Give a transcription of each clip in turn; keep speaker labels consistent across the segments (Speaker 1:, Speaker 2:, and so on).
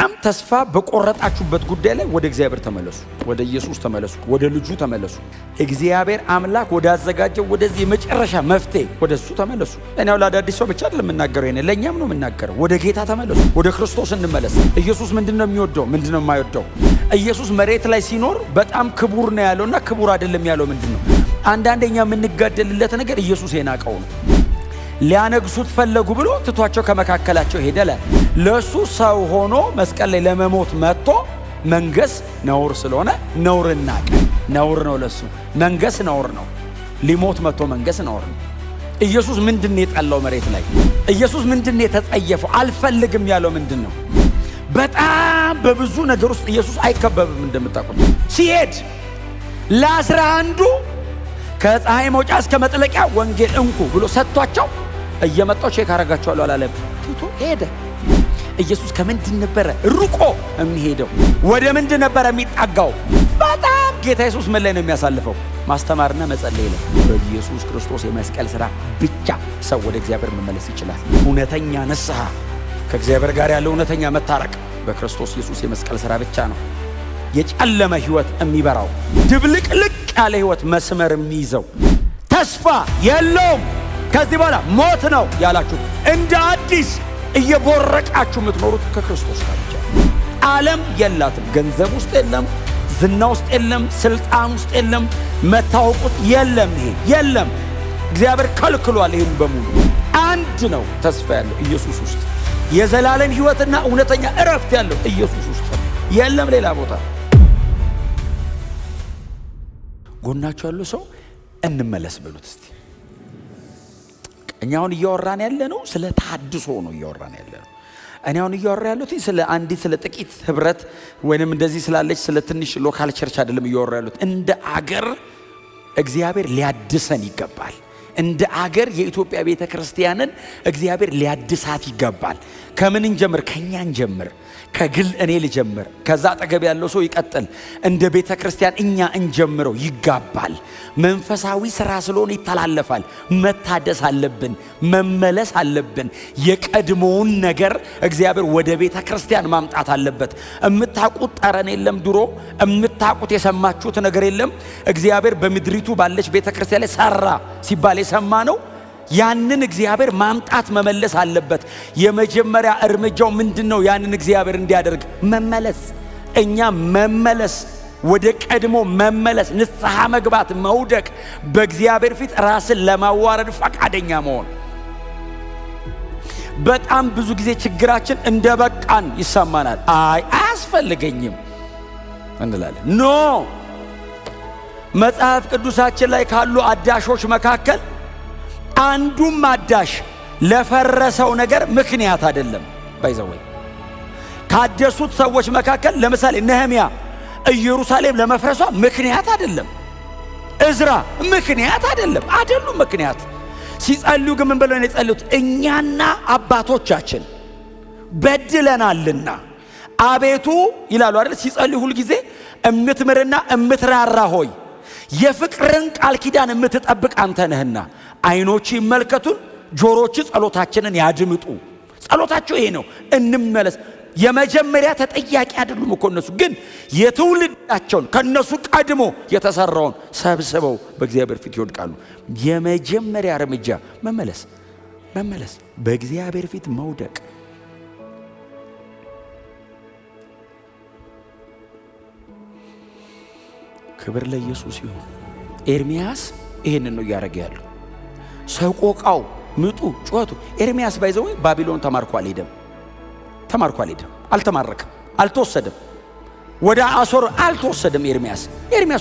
Speaker 1: በጣም ተስፋ በቆረጣችሁበት ጉዳይ ላይ ወደ እግዚአብሔር ተመለሱ፣ ወደ ኢየሱስ ተመለሱ፣ ወደ ልጁ ተመለሱ። እግዚአብሔር አምላክ ወዳዘጋጀው ወደዚህ የመጨረሻ መፍትሄ ወደ እሱ ተመለሱ። እኔ ያው ለአዳዲስ ሰው ብቻ አይደለም የምናገረው፣ ይሄን ለእኛም ነው የምናገረው። ወደ ጌታ ተመለሱ፣ ወደ ክርስቶስ እንመለስ። ኢየሱስ ምንድን ነው የሚወደው? ምንድን ነው የማይወደው? ኢየሱስ መሬት ላይ ሲኖር በጣም ክቡር ነው ያለውና ክቡር አይደለም ያለው ምንድን ነው? አንዳንደኛ የምንጋደልለት ነገር ኢየሱስ የናቀው ነው። ሊያነግሱት ፈለጉ ብሎ ትቷቸው ከመካከላቸው ሄደ። ለእሱ ሰው ሆኖ መስቀል ላይ ለመሞት መጥቶ መንገስ ነውር ስለሆነ ነውር ናቀ። ነውር ነው ለሱ መንገስ ነውር ነው። ሊሞት መጥቶ መንገስ ነውር ነው። ኢየሱስ ምንድን ነው የጠላው መሬት ላይ? ኢየሱስ ምንድን ነው የተጸየፈው? አልፈልግም ያለው ምንድን ነው? በጣም በብዙ ነገር ውስጥ ኢየሱስ አይከበብም። እንደምታውቁት ሲሄድ ለ11ዱ ከፀሐይ መውጫ እስከ መጥለቂያ ወንጌል እንኩ ብሎ ሰጥቷቸው እየመጣው check አረጋቸዋለሁ አላለም። ትቶ ሄደ። ኢየሱስ ከምንድን ነበረ ርቆ የሚሄደው? ወደ ምንድን ነበረ የሚጠጋው? በጣም ጌታ ኢየሱስ ምን ላይ ነው የሚያሳልፈው? ማስተማርና መጸለይ ላይ። በኢየሱስ ክርስቶስ የመስቀል ሥራ ብቻ ሰው ወደ እግዚአብሔር መመለስ ይችላል። እውነተኛ ንስሐ፣ ከእግዚአብሔር ጋር ያለው እውነተኛ መታረቅ በክርስቶስ ኢየሱስ የመስቀል ሥራ ብቻ ነው። የጨለመ ሕይወት የሚበራው፣ ድብልቅልቅ ያለ ሕይወት መስመር የሚይዘው፣ ተስፋ የለውም ከዚህ በኋላ ሞት ነው ያላችሁት እንደ አዲስ እየቦረቃችሁ የምትኖሩት ከክርስቶስ ጋር ብቻ። ዓለም የላትም። ገንዘብ ውስጥ የለም፣ ዝና ውስጥ የለም፣ ስልጣን ውስጥ የለም፣ መታወቅ ውስጥ የለም። ይሄ የለም። እግዚአብሔር ከልክሏል። ይህን በሙሉ አንድ ነው ተስፋ ያለው ኢየሱስ ውስጥ፣ የዘላለም ሕይወትና እውነተኛ እረፍት ያለው ኢየሱስ ውስጥ፣ የለም ሌላ ቦታ። ጎናችሁ ያለው ሰው እንመለስ በሉት እስቲ። እኛ አሁን እያወራን ያለ ነው ስለ ታድሶ ነው እያወራን ያለ ነው። እኔ አሁን እያወራ ያለሁት ስለ አንዲት ስለ ጥቂት ህብረት ወይንም እንደዚህ ስላለች ስለ ትንሽ local church አይደለም እያወራ ያለሁት። እንደ አገር እግዚአብሔር ሊያድሰን ይገባል። እንደ አገር የኢትዮጵያ ቤተ ክርስቲያንን እግዚአብሔር ሊያድሳት ይገባል። ከምን እንጀምር? ከኛ እንጀምር። ከግል እኔ ልጀምር፣ ከዛ አጠገብ ያለው ሰው ይቀጥል። እንደ ቤተ ክርስቲያን እኛ እንጀምረው ይጋባል። መንፈሳዊ ስራ ስለሆነ ይተላለፋል። መታደስ አለብን፣ መመለስ አለብን። የቀድሞውን ነገር እግዚአብሔር ወደ ቤተ ክርስቲያን ማምጣት አለበት። የምታውቁት ጠረን የለም፣ ድሮ የምታውቁት የሰማችሁት ነገር የለም። እግዚአብሔር በምድሪቱ ባለች ቤተ ክርስቲያን ላይ ሰራ ሲባል የሰማ ነው። ያንን እግዚአብሔር ማምጣት መመለስ አለበት። የመጀመሪያ እርምጃው ምንድን ነው? ያንን እግዚአብሔር እንዲያደርግ መመለስ፣ እኛ መመለስ፣ ወደ ቀድሞ መመለስ፣ ንስሐ መግባት፣ መውደቅ፣ በእግዚአብሔር ፊት ራስን ለማዋረድ ፈቃደኛ መሆን። በጣም ብዙ ጊዜ ችግራችን እንደ በቃን ይሰማናል። አይ አያስፈልገኝም እንላለን። No፣ መጽሐፍ ቅዱሳችን ላይ ካሉ አዳሾች መካከል አንዱም አዳሽ ለፈረሰው ነገር ምክንያት አይደለም። By the way፣ ካደሱት ሰዎች መካከል ለምሳሌ ነህምያ ኢየሩሳሌም ለመፍረሷ ምክንያት አይደለም። እዝራ ምክንያት አይደለም። አይደሉም ምክንያት። ሲጸልዩ ግን ምን ብለው ነው የጸለዩት? እኛና አባቶቻችን በድለናልና አቤቱ ይላሉ አይደል? ሲጸልዩ ሁልጊዜ እምትምርና እምትራራ ሆይ፣ የፍቅርን ቃል ኪዳን የምትጠብቅ አንተ ነህና ዓይኖችህ ይመልከቱን፣ ጆሮችህ ጸሎታችንን ያድምጡ። ጸሎታቸው ይሄ ነው፣ እንመለስ። የመጀመሪያ ተጠያቂ አይደሉም እኮ እነሱ፣ ግን የትውልዳቸውን ከእነሱ ቀድሞ የተሰራውን ሰብስበው በእግዚአብሔር ፊት ይወድቃሉ። የመጀመሪያ እርምጃ መመለስ፣ መመለስ፣ በእግዚአብሔር ፊት መውደቅ። ክብር ለኢየሱስ ይሁን። ኤርሚያስ ይሄንን ነው እያደረገ ያለው። ሰቆቃው፣ ምጡ፣ ጩኸቱ። ኤርሚያስ by the way ባቢሎን ተማርኮ አልሄደም። ተማርኮ አልሄደም። አልተማረክም፣ አልተወሰደም። ወደ አሶር አልተወሰደም። ኤርሚያስ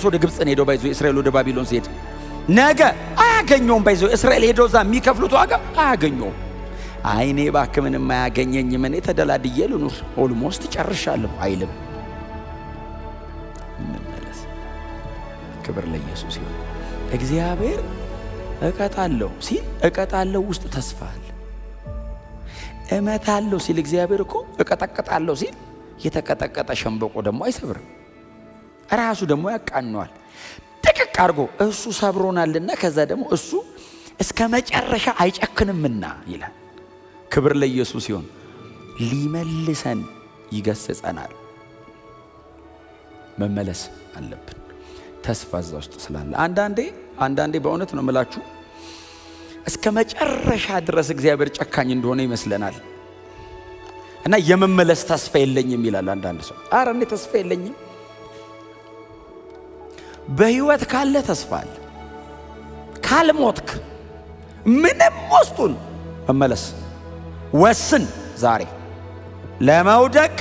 Speaker 1: ወደ ግብፅ ነው ሄደው። By the way፣ እስራኤል ወደ ባቢሎን ሲሄድ ነገ አያገኘውም። By the way፣ እስራኤል ሄደው እዛ የሚከፍሉት ዋጋ አያገኘውም። አይ እኔ እባክህ ምንም አያገኘኝም፣ እኔ ተደላድዬ ልኑር፣ almost ጨርሻለሁ አይልም። እንመለስ። ክብር ለኢየሱስ ይሁን። እግዚአብሔር እቀጣለሁ ሲል እቀጣለሁ ውስጥ ተስፋ አለ። እመታለሁ ሲል እግዚአብሔር እኮ እቀጠቅጣለሁ ሲል የተቀጠቀጠ ሸንበቆ ደግሞ አይሰብርም። ራሱ ደግሞ ያቃነዋል። ጥቅቅ አድርጎ እሱ ሰብሮናልና ከዛ ደግሞ እሱ እስከ መጨረሻ አይጨክንምና ይላል። ክብር ለኢየሱስ ይሁን። ሊመልሰን ይገስጸናል። መመለስ አለብን። ተስፋ እዛ ውስጥ ስላለ አንዳንዴ በእውነት ነው የምላችሁ እስከ መጨረሻ ድረስ እግዚአብሔር ጨካኝ እንደሆነ ይመስለናል። እና የመመለስ ተስፋ የለኝም ይላል አንዳንድ ሰው። አረ እኔ ተስፋ የለኝም። በህይወት ካለ ተስፋ አለ። ካልሞትክ ምንም ውስጡን መመለስ ወስን። ዛሬ ለመውደቅ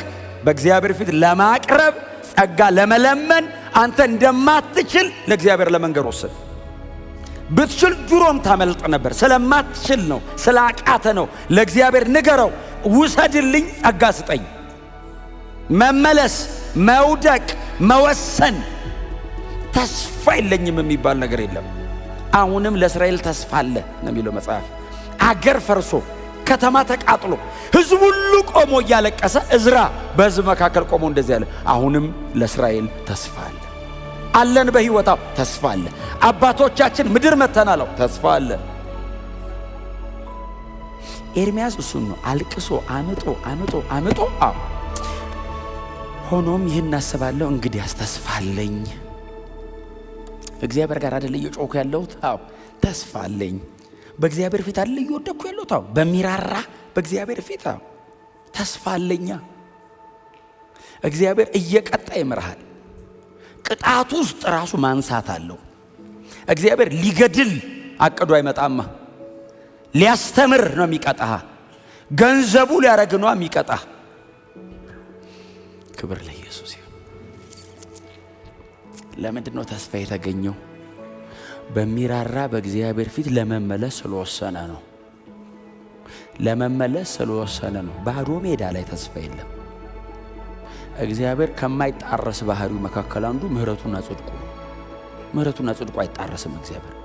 Speaker 1: በእግዚአብሔር ፊት ለማቅረብ ጸጋ ለመለመን አንተ እንደማትችል ለእግዚአብሔር ለመንገር ወስን። ብትችል ድሮም ታመልጥ ነበር። ስለማትችል ነው፣ ስላቃተ ነው። ለእግዚአብሔር ንገረው፣ ውሰድልኝ፣ ጸጋ ስጠኝ። መመለስ፣ መውደቅ፣ መወሰን ተስፋ የለኝም የሚባል ነገር የለም። አሁንም ለእስራኤል ተስፋ አለ ነው የሚለው መጽሐፍ። አገር ፈርሶ ከተማ ተቃጥሎ ሕዝብ ሁሉ ቆሞ እያለቀሰ እዝራ በሕዝብ መካከል ቆሞ እንደዚህ አለ፣ አሁንም ለእስራኤል ተስፋ አለ። አለን በሕይወታው ተስፋ አለ። አባቶቻችን ምድር መተናለው ተስፋ አለ። ኤርምያስ እሱን ነው አልቅሶ አምጦ አምጦ አምጦ። አዎ ሆኖም ይህን አስባለሁ፣ እንግዲያስ ተስፋ አለኝ። እግዚአብሔር ጋር አይደለ እየጮኩ ያለሁት? አዎ ተስፋ አለኝ። በእግዚአብሔር ፊት አይደለ እየወደኩ ያለሁት? አዎ በሚራራ በእግዚአብሔር ፊት አዎ ተስፋ አለኛ። እግዚአብሔር እየቀጣ ይምርሃል። ቅጣቱ ውስጥ ራሱ ማንሳት አለው። እግዚአብሔር ሊገድል አቅዶ አይመጣማ። ሊያስተምር ነው የሚቀጣህ። ገንዘቡ ሊያረግ ነው የሚቀጣህ። ክብር ለኢየሱስ ይሁን። ለምንድን ነው ተስፋ የተገኘው? በሚራራ በእግዚአብሔር ፊት ለመመለስ ስለወሰነ ነው። ለመመለስ ስለወሰነ ነው። ባዶ ሜዳ ላይ ተስፋ የለም። እግዚአብሔር ከማይጣረስ ባህሪው መካከል አንዱ ምሕረቱና ጽድቁ ነው። ምሕረቱና ጽድቁ አይጣረስም። እግዚአብሔር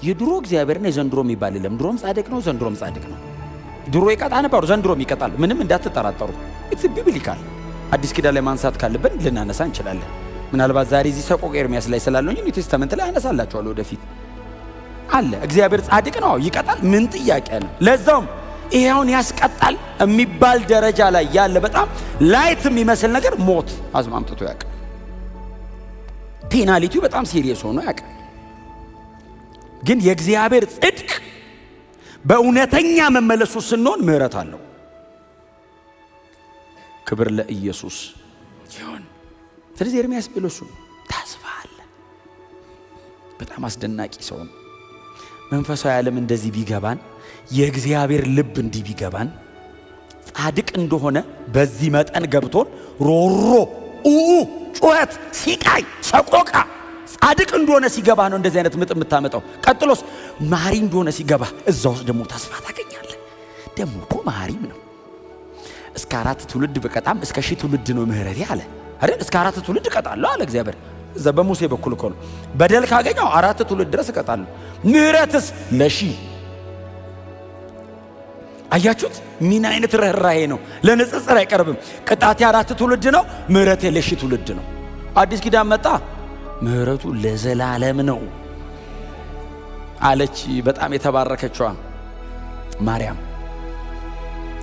Speaker 1: የድሮ እግዚአብሔርና የዘንድሮ የሚባል የለም። ድሮም ጻድቅ ነው፣ ዘንድሮም ጻድቅ ነው። ድሮ ይቀጣ ነበር፣ ዘንድሮም ይቀጣል። ምንም እንዳትጠራጠሩ። It's biblical። አዲስ ኪዳን ላይ ማንሳት ካለብን ልናነሳ እንችላለን። ምናልባት ዛሬ እዚህ ሰቆቃ ኤርምያስ ላይ ስላለው እንጂ New Testament ላይ አነሳላችኋለሁ ወደፊት አለ። እግዚአብሔር ጻድቅ ነው፣ ይቀጣል። ምን ጥያቄ አለ? ለዛውም ይሄውን ያስቀጣል የሚባል ደረጃ ላይ ያለ በጣም light የሚመስል ነገር ሞት አዝማምጥቶ ያውቃል። Penalty ው በጣም serious ሆኖ ያውቃል። ግን የእግዚአብሔር ጽድቅ በእውነተኛ መመለሱ ስንሆን ምሕረት አለው። ክብር ለኢየሱስ ይሁን። ስለዚህ ኤርምያስ ቢለው እሱ ተስፋ አለ። በጣም አስደናቂ ሰው ነው። መንፈሳዊ ዓለም እንደዚህ ቢገባን፣ የእግዚአብሔር ልብ እንዲህ ቢገባን፣ ጻድቅ እንደሆነ በዚህ መጠን ገብቶን ሮሮ ኡኡ ጩኸት፣ ሲቃይ፣ ሰቆቃ ጻድቅ እንደሆነ ሲገባ ነው እንደዚህ አይነት ምጥ የምታመጣው። ቀጥሎስ መሐሪ እንደሆነ ሲገባ እዛ ውስጥ ደግሞ ተስፋ ታገኛለህ። ደግሞ እኮ መሐሪም ነው። እስከ 4 ትውልድ በቀጣም እስከ 1000 ትውልድ ነው ምህረቴ አለ አይደል? እስከ 4 ትውልድ እቀጣለሁ አለ እግዚአብሔር። እዛ በሙሴ በኩል እኮ ነው። በደል ካገኘው 4 ትውልድ ድረስ እቀጣለሁ፣ ምህረትስ ለ1000። አያችሁት? ምን አይነት ርኅራሄ ነው! ለንጽጽር አይቀርብም። ቅጣቴ 4 ትውልድ ነው፣ ምህረቴ ለ1000 ትውልድ ነው። አዲስ ኪዳን መጣ፣ ምህረቱ ለዘላለም ነው አለች በጣም የተባረከችዋ ማርያም።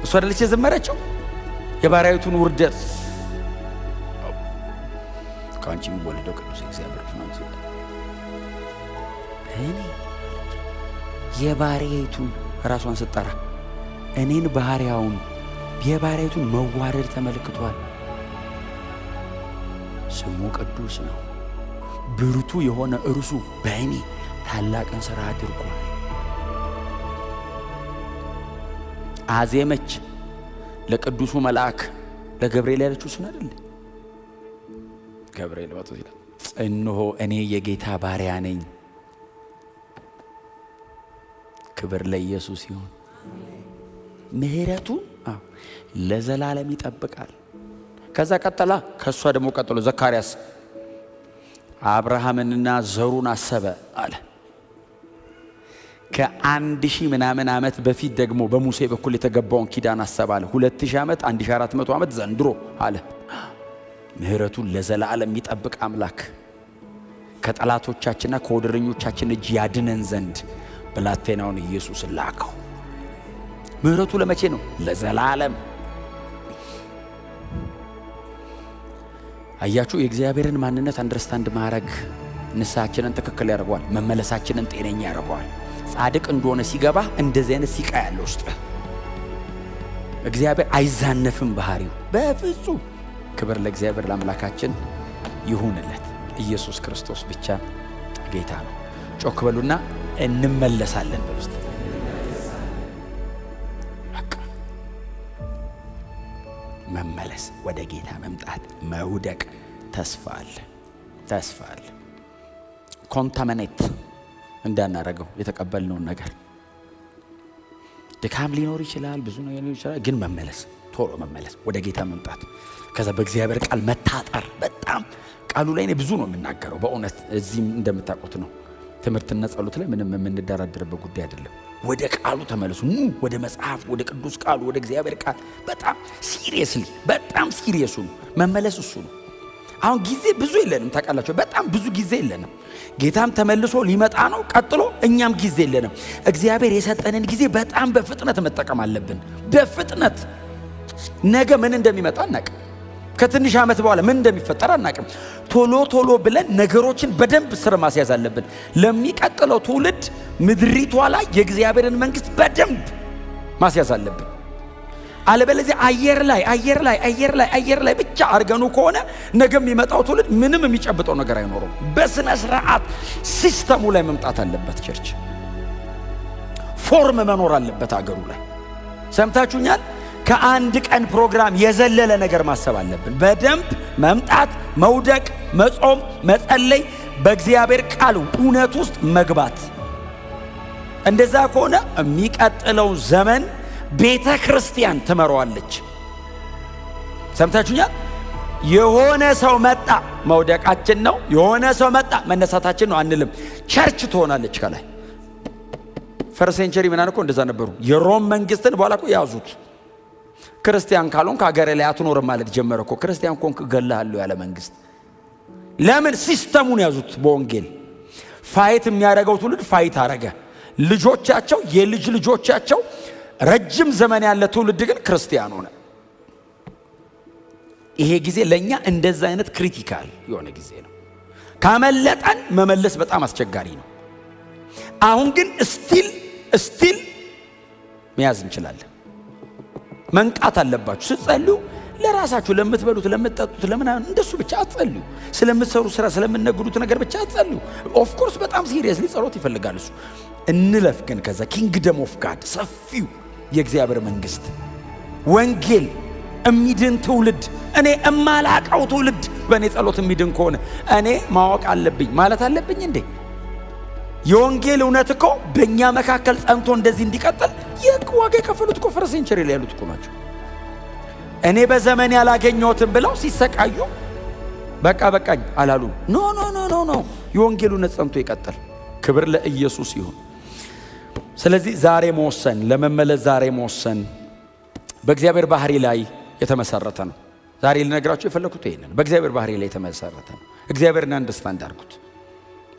Speaker 1: እሷ አይደለች የዘመረችው የባሪያዊቱን ውርደት? ከአንቺ የሚወለደው ቅዱስ እግዚአብሔር ነው። እኔ የባሪያዊቱን ራሷን ስጠራ እኔን ባሪያውን የባሪያዊቱን መዋረድ ተመልክቷል። ስሙ ቅዱስ ነው። ብርቱ የሆነ እርሱ በእኔ ታላቅን ሥራ አድርጓል። አዜመች ለቅዱሱ መልአክ ለገብርኤል ያለችው እሱን አይደል? ገብርኤል መጥቶ ይላል፣ እነሆ እኔ የጌታ ባሪያ ነኝ። ክብር ለኢየሱስ ይሁን። ምህረቱን ለዘላለም ይጠብቃል። ከዛ ቀጠላ ከሷ ደግሞ ቀጥሎ ዘካርያስ አብርሃምንና ዘሩን አሰበ አለ። ከ1000 ምናምን ዓመት በፊት ደግሞ በሙሴ በኩል የተገባውን ኪዳን አሰበ አለ። 2000 ዓመት 1400 ዓመት ዘንድሮ አለ። ምህረቱን ለዘላለም የሚጠብቅ አምላክ ከጠላቶቻችንና ከወደረኞቻችን እጅ ያድነን ዘንድ ብላቴናውን ኢየሱስን ላከው። ምህረቱ ለመቼ ነው? ለዘላለም። አያችሁ፣ የእግዚአብሔርን ማንነት understand ማድረግ ንስሐችንን ትክክል ያደርገዋል። መመለሳችንን ጤነኛ ያደርገዋል። ጻድቅ እንደሆነ ሲገባ እንደዚህ አይነት ሲቃ ያለ ውስጥ እግዚአብሔር አይዛነፍም ባህሪው በፍጹም። ክብር ለእግዚአብሔር ለአምላካችን ይሁንለት። ኢየሱስ ክርስቶስ ብቻ ጌታ ነው። ጮክ በሉና እንመለሳለን በሉ እስቲ። በቃ መመለስ፣ ወደ ጌታ መምጣት፣ መውደቅ፣ ተስፋ አለ፣ ተስፋ አለ። Contaminate እንዳናረገው የተቀበልነውን ነገር። ድካም ሊኖር ይችላል፣ ብዙ ነገር ሊኖር ይችላል። ግን መመለስ፣ ቶሎ መመለስ፣ ወደ ጌታ መምጣት፣ ከዛ በእግዚአብሔር ቃል መታጠር። በጣም ቃሉ ላይ እኔ ብዙ ነው የምናገረው በእውነት። እዚህም እንደምታውቁት ነው። ትምህርትና ጸሎት ላይ ምንም የምንደራደርበት ጉዳይ አይደለም። ወደ ቃሉ ተመለሱ። ኑ ወደ መጽሐፍ፣ ወደ ቅዱስ ቃሉ፣ ወደ እግዚአብሔር ቃል በጣም seriously፣ በጣም serious ሁኑ። መመለስ እሱ ነው። አሁን ጊዜ ብዙ የለንም፣ ታውቃላችሁ። በጣም ብዙ ጊዜ የለንም። ጌታም ተመልሶ ሊመጣ ነው። ቀጥሎ እኛም ጊዜ የለንም። እግዚአብሔር የሰጠንን ጊዜ በጣም በፍጥነት መጠቀም አለብን። በፍጥነት። ነገ ምን እንደሚመጣ አናቅም። ከትንሽ ዓመት በኋላ ምን እንደሚፈጠር አናቅም። ቶሎ ቶሎ ብለን ነገሮችን በደንብ ስር ማስያዝ አለብን። ለሚቀጥለው ትውልድ ምድሪቷ ላይ የእግዚአብሔርን መንግስት በደንብ ማስያዝ አለብን። አለበለዚያ አየር ላይ፣ አየር ላይ፣ አየር ላይ፣ አየር ላይ ብቻ አድርገኑ ከሆነ ነገ የሚመጣው ትውልድ ምንም የሚጨብጠው ነገር አይኖረውም። በስነ ስርዓት system ኡ ላይ መምጣት አለበት። Church form መኖር አለበት አገሩ ላይ። ሰምታችሁኛል? ከአንድ ቀን ፕሮግራም የዘለለ ነገር ማሰብ አለብን። በደንብ መምጣት፣ መውደቅ፣ መጾም፣ መጸለይ፣ በእግዚአብሔር ቃል እውነት ውስጥ መግባት። እንደዛ ከሆነ የሚቀጥለው ዘመን ቤተ ክርስቲያን ትመራዋለች። ሰምታችሁኛል? የሆነ ሰው መጣ መውደቃችን ነው፣ የሆነ ሰው መጣ መነሳታችን ነው አንልም። Church ትሆናለች ከላይ። First century ምናምን እኮ እንደዛ ነበሩ። የሮም መንግስትን በኋላ እኮ ያዙት። ክርስቲያን ካልሆንክ ሀገሬ ላይ አትኖርም ማለት ጀመረ እኮ። ክርስቲያን ከሆንክ እገልሃለሁ ያለ መንግስት። ለምን? System ኡን ያዙት በወንጌል። Fight የሚያደርገው ትውልድ fight አረገ። ልጆቻቸው፣ የልጅ ልጆቻቸው፣ ረጅም ዘመን ያለ ትውልድ ግን ክርስቲያን ሆነ። ይሄ ጊዜ ለእኛ እንደዛ አይነት critical የሆነ ጊዜ ነው። ካመለጠን መመለስ በጣም አስቸጋሪ ነው። አሁን ግን still መያዝ እንችላለን። መንቃት አለባችሁ። ስትጸልዩ ለራሳችሁ ለምትበሉት፣ ለምትጠጡት፣ ለምናምን እንደሱ ብቻ አትጸልዩ። ስለምትሰሩ ስራ፣ ስለምትነግዱት ነገር ብቻ አትጸልዩ። Of course በጣም seriously ጸሎት ይፈልጋል እሱ። እንለፍ ግን ከዛ kingdom of God፣ ሰፊው የእግዚአብሔር መንግስት፣ ወንጌል፣ የሚድን ትውልድ፣ እኔ እማላቀው ትውልድ በእኔ ጸሎት የሚድን ከሆነ እኔ ማወቅ አለብኝ ማለት አለብኝ እንዴ? የወንጌል እውነት እኮ በእኛ መካከል ጸንቶ እንደዚህ እንዲቀጥል ዋጋ የከፈሉት እኮ first century ላይ ያሉት እኮ ናቸው። እኔ በዘመን ያላገኘሁትም ብለው ሲሰቃዩ በቃ በቃኝ አላሉም። No, no, no, no, no። የወንጌል እውነት ጸንቶ ይቀጥል። ክብር ለኢየሱስ ይሁን። ስለዚህ ዛሬ መወሰን፣ ለመመለስ ዛሬ መወሰን በእግዚአብሔር ባህሪ ላይ የተመሰረተ ነው። ዛሬ ልነግራችሁ የፈለኩት ይሄንን፣ በእግዚአብሔር ባህሪ ላይ የተመሰረተ ነው። እግዚአብሔርን understand አድርጉት።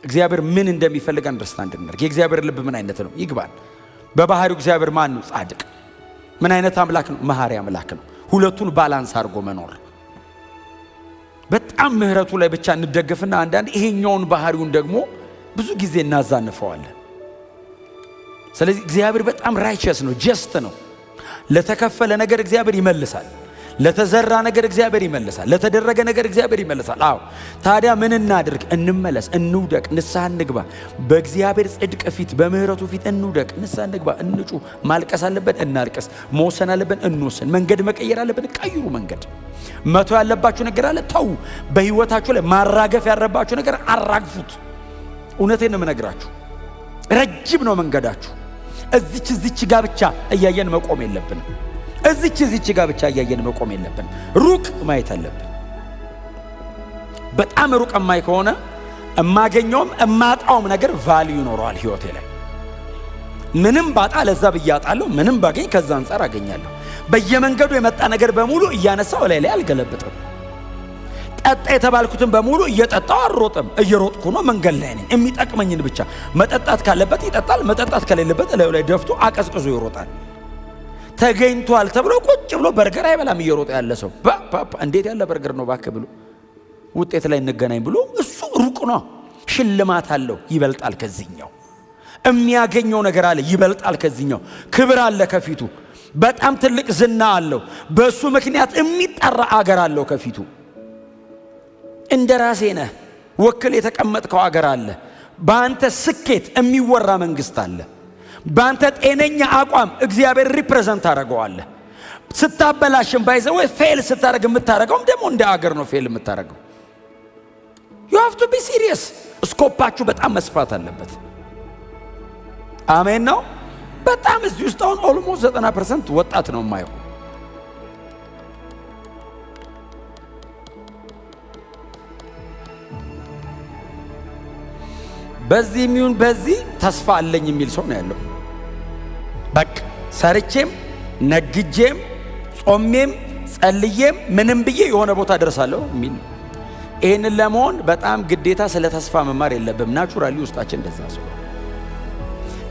Speaker 1: እግዚአብሔር ምን እንደሚፈልግ understand እናድርግ። የእግዚአብሔር ልብ ምን አይነት ነው ይግባን። በባህሪው እግዚአብሔር ማን ነው? ጻድቅ። ምን አይነት አምላክ ነው? መሐሪ አምላክ ነው። ሁለቱን balance አድርጎ መኖር። በጣም ምህረቱ ላይ ብቻ እንደገፍና አንዳንድ ይሄኛውን ባህሪውን ደግሞ ብዙ ጊዜ እናዛንፈዋለን። ስለዚህ እግዚአብሔር በጣም righteous ነው፣ just ነው። ለተከፈለ ነገር እግዚአብሔር ይመልሳል። ለተዘራ ነገር እግዚአብሔር ይመልሳል። ለተደረገ ነገር እግዚአብሔር ይመልሳል። አዎ፣ ታዲያ ምን እናድርግ? እንመለስ፣ እንውደቅ፣ ንስሐ እንግባ። በእግዚአብሔር ጽድቅ ፊት፣ በምህረቱ ፊት እንውደቅ፣ ንስሐ እንግባ፣ እንጩህ። ማልቀስ አለብን፣ እናልቅስ። መወሰን አለብን፣ እንወስን። መንገድ መቀየር አለብን፣ ቀይሩ መንገድ። መተው ያለባችሁ ነገር አለ፣ ተዉ። በህይወታችሁ ላይ ማራገፍ ያለባችሁ ነገር አራግፉት። እውነቴን ነው የምነግራችሁ። ረጅም ነው መንገዳችሁ። እዚች እዚች ጋ ብቻ እያየን መቆም የለብንም። እዚች እዚች ጋ ብቻ እያየን መቆም የለብንም። ሩቅ ማየት አለብን። በጣም ሩቅ የማይ ከሆነ እማገኘውም እማጣውም ነገር value ይኖረዋል ህይወቴ ላይ። ምንም ባጣ ለዛ ብዬ አጣለሁ፣ ምንም ባገኝ ከዛ አንጻር አገኛለሁ። በየመንገዱ የመጣ ነገር በሙሉ እያነሳው ላይ ላይ አልገለብጥም። ጠጣ የተባልኩትን በሙሉ እየጠጣው አልሮጥም። እየሮጥኩ ነው፣ መንገድ ላይ ነኝ። የሚጠቅመኝን ብቻ። መጠጣት ካለበት ይጠጣል፣ መጠጣት ከሌለበት እላዩ ላይ ደፍቶ አቀዝቅዞ ይሮጣል። ተገኝቷል ተብሎ ቁጭ ብሎ በርገር አይበላም። እየሮጠ ያለ ሰው እንዴት ያለ በርገር ነው ባክህ ብሎ ውጤት ላይ እንገናኝ ብሎ እሱ ሩቅ ነው። ሽልማት አለው፣ ይበልጣል ከዚህኛው። የሚያገኘው ነገር አለ፣ ይበልጣል ከዚህኛው። ክብር አለ ከፊቱ፣ በጣም ትልቅ ዝና አለው። በእሱ ምክንያት የሚጠራ አገር አለው ከፊቱ። እንደ ራሴ ነህ ወክል የተቀመጥከው አገር አለ። በአንተ ስኬት የሚወራ መንግስት አለ። በአንተ ጤነኛ አቋም እግዚአብሔር represent ታደርገዋለህ። ስታበላሽም by the way fail ስታደርግ የምታደርገውም ደግሞ እንደ አገር ነው fail የምታደርገው። You have to be serious። Scope ኣችሁ በጣም መስፋት አለበት። አሜን ነው። በጣም እዚህ ውስጥ አሁን almost 90% ወጣት ነው የማየው። በዚህ የሚሆን በዚህ ተስፋ አለኝ የሚል ሰው ነው ያለው። በቃ ሰርቼም ነግጄም ጾሜም ጸልዬም ምንም ብዬ የሆነ ቦታ ደርሳለሁ የሚል ነው። ይህንን ለመሆን በጣም ግዴታ ስለ ተስፋ መማር የለብም። Naturally ውስጣችን እንደዛ ሰው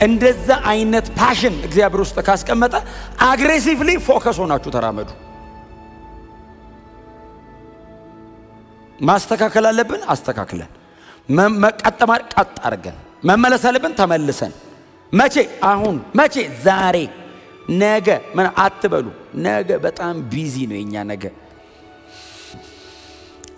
Speaker 1: እንደዛ አይነት passion እግዚአብሔር ውስጥ ካስቀመጠ aggressively focus ሆናችሁ ተራመዱ። ማስተካከል አለብን፣ አስተካክለን ቀጥ ቀጥ አድርገን መመለስ አለብን፣ ተመልሰን። መቼ? አሁን። መቼ? ዛሬ። ነገ ምን አትበሉ። ነገ በጣም busy ነው የኛ ነገ።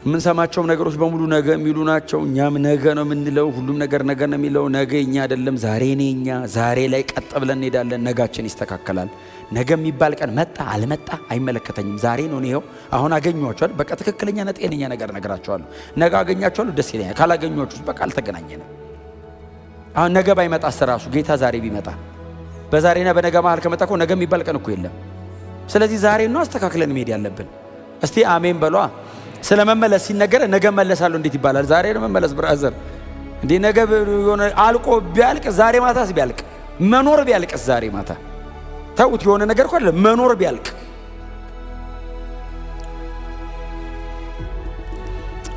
Speaker 1: የምንሰማቸውም ነገሮች በሙሉ ነገ የሚሉ ናቸው። እኛም ነገ ነው የምንለው። ሁሉም ነገር ነገ ነው የሚለው። ነገ የኛ አይደለም፣ ዛሬ ነው የኛ። ዛሬ ላይ ቀጥ ብለን እንሄዳለን። ነጋችን ይስተካከላል። ነገ የሚባል ቀን መጣ አልመጣ አይመለከተኝም። ዛሬ ነው። ይኸው አሁን አገኘኋቸዋል። በቃ ትክክለኛና ጤነኛ ነገር እነግራቸዋለሁ። ነገ አገኛቸዋለሁ፣ ደስ ይለኛል። ካላገኘኋችሁ በቃ አልተገናኘንም። አሁን ነገ ባይመጣስ ራሱ ጌታ ዛሬ ቢመጣ በዛሬና በነገ መሃል ከመጣ እኮ ነገ የሚባል ቀን እኮ የለም። ስለዚህ ዛሬ ነው አስተካክለን መሄድ ያለብን። እስቲ አሜን በሏ። ስለ መመለስ ሲነገር ነገ መለሳለሁ እንዴት ይባላል? ዛሬ ነው መመለስ brother። እንዴ ነገ የሆነ አልቆ ቢያልቅ ዛሬ ማታስ ቢያልቅ መኖር ቢያልቅስ ዛሬ ማታ ተውት። የሆነ ነገር እኮ አይደለም መኖር ቢያልቅ።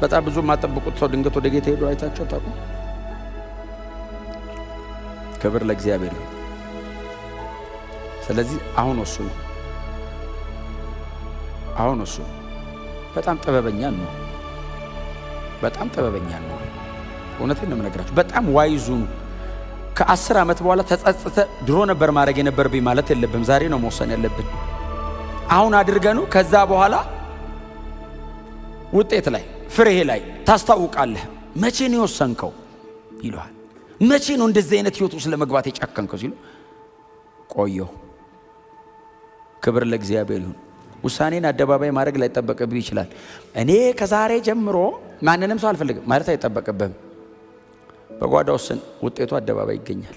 Speaker 1: በጣም ብዙ የማጠብቁት ሰው ድንገት ወደ ጌታ ሄዶ አይታቸው ታውቁ? ክብር ለእግዚአብሔር ይሁን። ስለዚህ አሁን ወስኑ፣ አሁን ወስኑ። በጣም ጥበበኛ ነው። በጣም ጥበበኛ ነው። እውነቴን ነው የምነግራችሁ። በጣም wise ሁኑ። ከ10 ዓመት በኋላ ተጸጽተ ድሮ ነበር ማድረግ የነበረብኝ ማለት የለብም። ዛሬ ነው መወሰን ያለብን። አሁን አድርገኑ ከዛ በኋላ ውጤት ላይ ፍሬ ላይ ታስታውቃለህ። መቼ ነው የወሰንከው ይለዋል። መቼ ነው እንደዚህ አይነት ህይወት ውስጥ ለመግባት የጨከንከው ሲሉ ቆየሁ። ክብር ለእግዚአብሔር ይሁን። ውሳኔን አደባባይ ማድረግ ላይጠበቅብህ ይችላል። እኔ ከዛሬ ጀምሮ ማንንም ሰው አልፈልግም ማለት አይጠበቅብህም። በጓዳ ወስን፣ ውጤቱ አደባባይ ይገኛል።